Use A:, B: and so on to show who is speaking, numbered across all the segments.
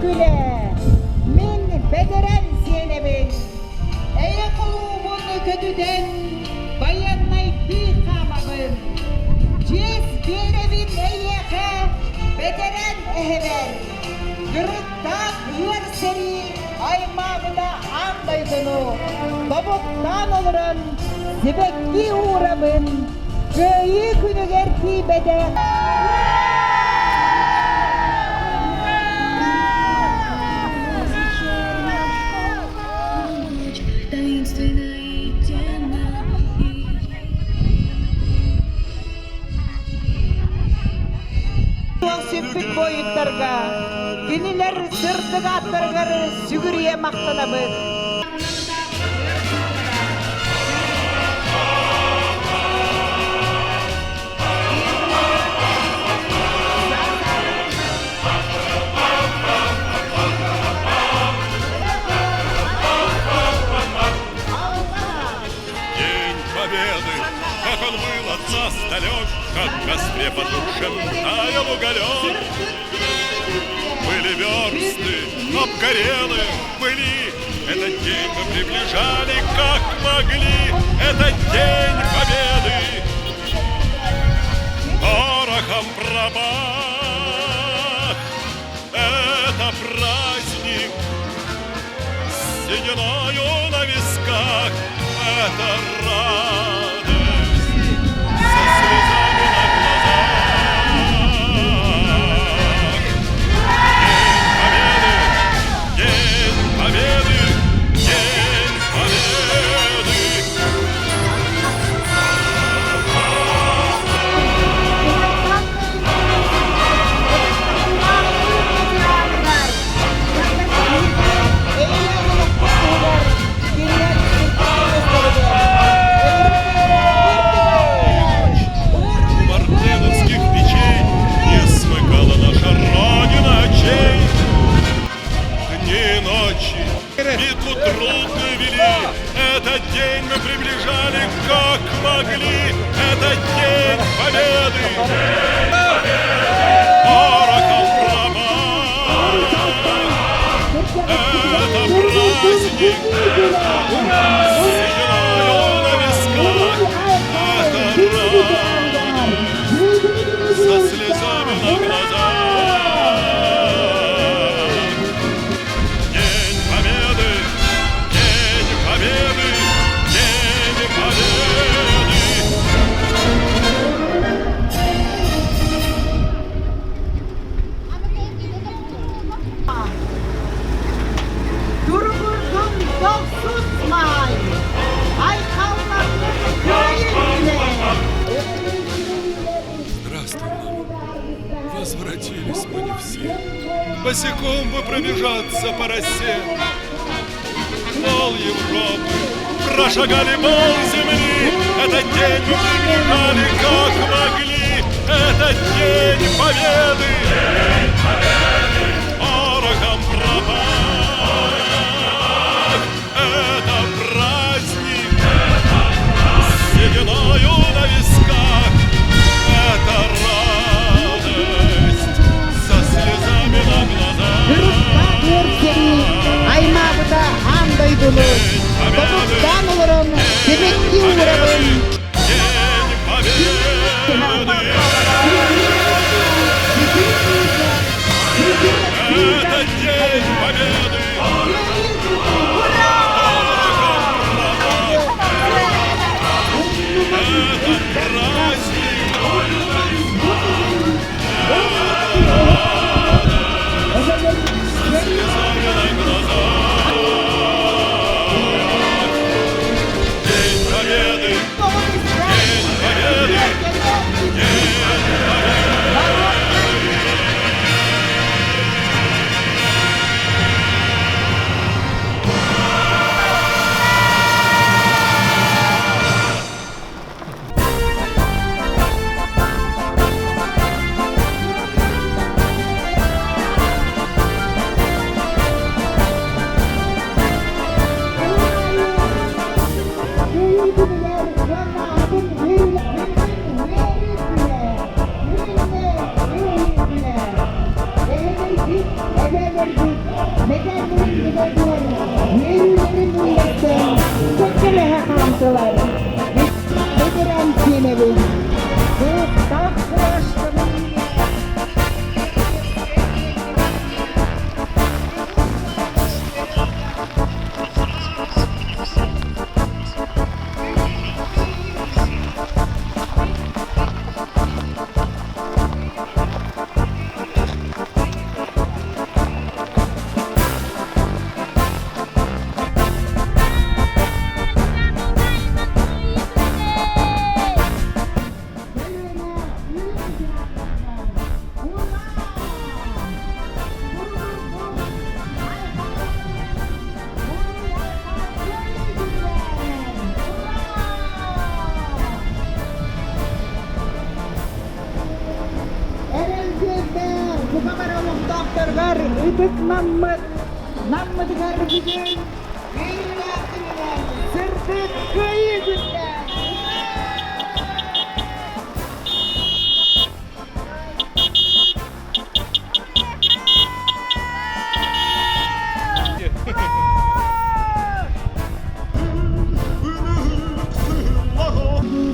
A: күлэ-күлэ, мин бэтэрэн сиэнэбин, эйэ холуубун көтүтэн байыаннайдыы хаамабын, чиэс биэрэбин эйиэхэ бэтэрэн эһэбэр, кырыктаах ыар сэрии аймаабыта аан дойдуну тобуктаан олорон сибэкки уурабын, Кыайыы күнүгэр тиийбэтэх Сүппүт буойуттарга, кинилэр сырдык ааттарыгар сүгүрүйэ махтанабыт.
B: День Победы, как он был от нас далек, как в костре потухшем таял уголек. Были версты, обгорелые, были. Этот день мы приближали, как могли. Этот день Победы. Порохом пропах. Это праздник с сединою на висках. Это радость со слезами на глазах. День Победы! День Победы! День Победы! Мартеновских печей не смыкала наша Родина очей. Дни и ночи битву трудную вели, этот день мы приближали как могли, этот день победы. Порохом пропах, это праздник, с сединою на висках, это радость со слезами на глазах. День Победы! День Победы! День Победы!
A: Туругурдун дохсус маай, айхалланнын кыайын күнэ.
B: Здравствуй, мама. Возвратились мы не все. Босиком бы пробежаться по росе. Пол Европы прошагали пол земли. Этот день мы приближали как могли. Этот день победы. Порохом пропах. Это праздник с сединою на висках. Это радость со слезами на
A: Кырыктаах ыар сэрии
B: глазах.
A: аймаабыта аан дойдуну
B: День Победы!
A: тобуктаан олорон
B: День
A: сибэкки уурабын.
B: Победы! День Победы! Это День Победы! Порохом пропах! Это праздник! Со слезами на глазах! День Победы!
A: Эһэлэрбит, эбээлэрбит мэтээллэрин кэтэллэр, үөрүүлэрин үллэстэн, кэккэлэһэ хаамтылар. Бэтэрээн сиэнэбин, кылыктаах фуражканы Эрэлгиэрдээх бука бары олохтоохторугар ытык Наммыт, Наммытыгар бүгүн үөрүүлээх күнүнэн сырдык кыайыы күннээх!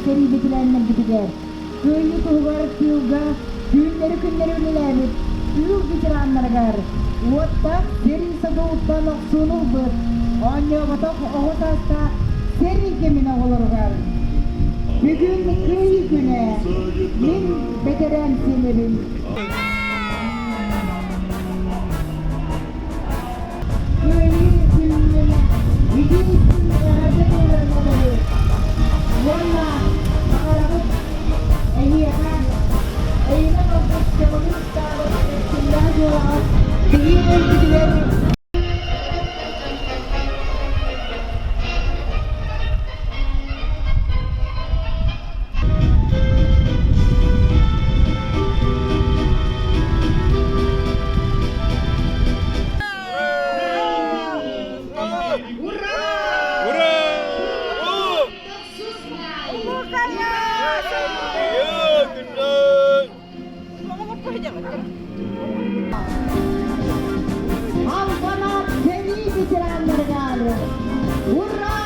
A: Сэрии битилээннэрбитигэр Кыайыы туһугар тыылга түүннэри-күннэри үлэлээбит тыыл ветераннарыгар уоттаах сэрии содулуттан охсууну ылбыт оонньооботох оҕо саастаах сэрии кэмин оҕолоругар бүгүн Кыайыы күнэ мин бэтэрээн сиэнэбин. Кыайыы күнүнэн итии-истиҥ эҕэрдэ тылларын этэбит уонна баҕарабыт эһиэхэ эйэлээх олоххут көҥүлүн устаабыт кэскиллээх дьыалаҕа биһиги өлбүтүгэр Албанат сэрии ветераннарыгар! Ура!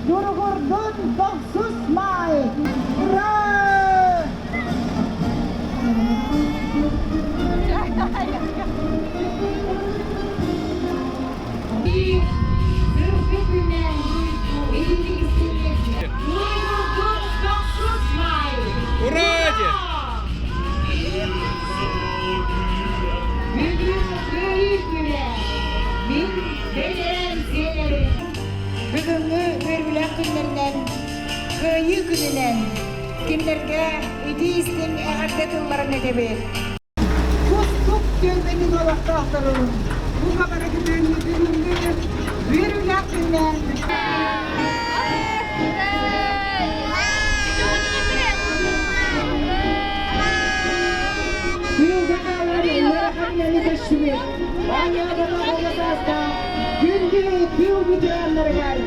A: Туругурдун тохсус маай! Ура!
C: Ура!
A: Бүгүҥҥү үөрүүлээх күннэринэн, Кыайыы күнүнэн кинилэргэ итии-истиҥ эҕэрдэ тылларын этэбит. Кустук түөлбэтин олохтоохторун бука бары бүгүҥҥү үөрүүлээх күннээн Тыылга хаалар ыарахан үлэни көрсүбүт, оонньообото оҕо саастаах күндү тыыл ветераннарыгар.